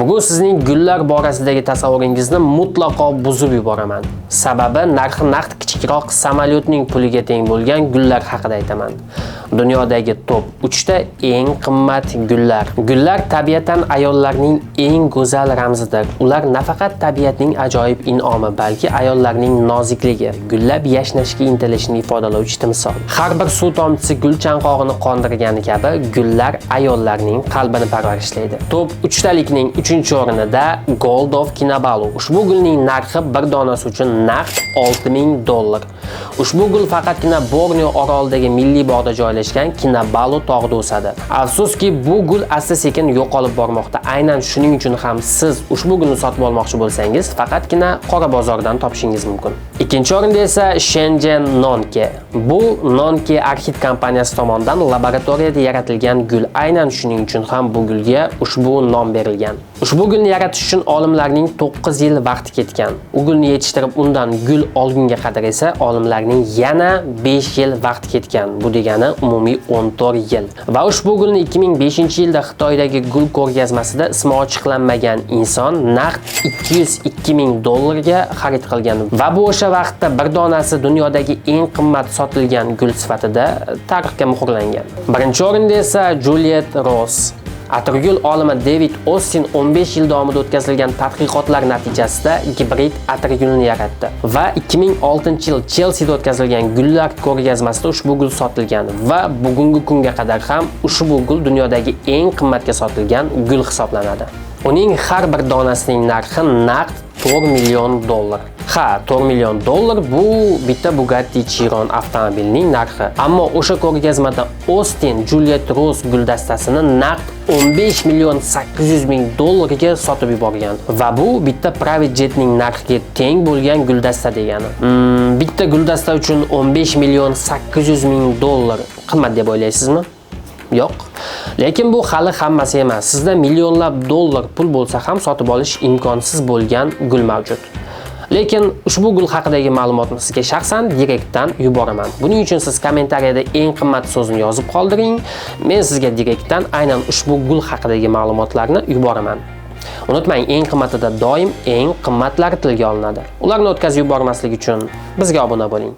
Bugun sizning gullar borasidagi tasavvuringizni mutlaqo buzib yuboraman. Sababi, narxi naqd kichikroq samolyotning puliga teng bo'lgan gullar haqida aytaman. Dunyodagi top 3 ta eng qimmat gullar. Gullar tabiatan ayollarning eng go'zal ramzidir. Ular nafaqat tabiatning ajoyib in'omi, balki ayollarning nozikligi, gullab yashnashga intilishini ifodalovchi timsol. Har bir suv tomchisi gul chanqog'ini qondirgani kabi, gullar ayollarning qalbini parvarishlaydi. Top 3 talikning 3-o'rinida Gold of Kinabalu. Ushbu gulning narxi bir donasi uchun naqd 6000 dollar. Ushbu gul faqatgina Borneo orolidagi milliy bog'da joylashgan Kinabalu tog'ida o'sadi. Afsuski, bu gul asta-sekin yo'qolib bormoqda. Aynan shuning uchun ham siz ushbu gulni sotib olmoqchi bo'lsangiz, faqatgina qora bozordan topishingiz mumkin. Ikkinchi o'rinda esa Shenzhen Nongke. Bu Nongke Orchid kompaniyasi tomonidan laboratoriyada yaratilgan gul. Aynan shuning uchun ham bu gulga ushbu nom berilgan. Ushbu gulni yaratish uchun olimlarning 9 yil vaqti ketgan. U gulni yetishtirib, undan gul olgunga qadar esa olimlarning yana 5 yil vaqti ketgan. Bu degani umumiy 14 yil. Va ushbu gulni 2005-yilda Xitoydagi gul ko'rgazmasida ismi ochiqlanmagan inson naqd 202 ming dollarga xarid qilgan va bu o'sha vaqtda bir donasi dunyodagi eng qimmat sotilgan gul sifatida tarixga muhrlangan. Birinchi o'rinda esa Juliet Rose. Atirgul olimi David Ostin 15 yil davomida o'tkazilgan tadqiqotlar natijasida gibrid atirgulni yaratdi va 2006-yil Chelsida o'tkazilgan gullar ko'rgazmasida ushbu gul sotilgan va bugungi kunga qadar ham ushbu gul dunyodagi eng qimmatga sotilgan gul hisoblanadi. Uning har bir donasining narxi naqd 4 million dollar. Ha, 4 million dollar bu bitta Bugatti Chiron avtomobilining narxi. Ammo o'sha ko'rgazmada Austin Juliet Rose guldastasini naqd 15 million 800 ming dollarga sotib yuborgan va bu bitta private jetning narxiga teng bo'lgan guldasta degani. Bitta guldasta uchun 15 million 800 ming dollar qimmat deb o'ylaysizmi? Yo'q. Lekin bu hali hammasi emas. Sizda millionlab dollar pul bo'lsa ham sotib olish imkonsiz bo'lgan gul mavjud. Lekin ushbu gul haqidagi ma'lumotni sizga shaxsan direktdan yuboraman. Buning uchun siz kommentariyada "eng qimmat" so'zini yozib qoldiring. Men sizga direktdan aynan ushbu gul haqidagi ma'lumotlarni yuboraman. Unutmang, eng qimmatida doim eng qimmatlari tilga olinadi. Ularni o'tkazib yubormaslik uchun bizga obuna bo'ling.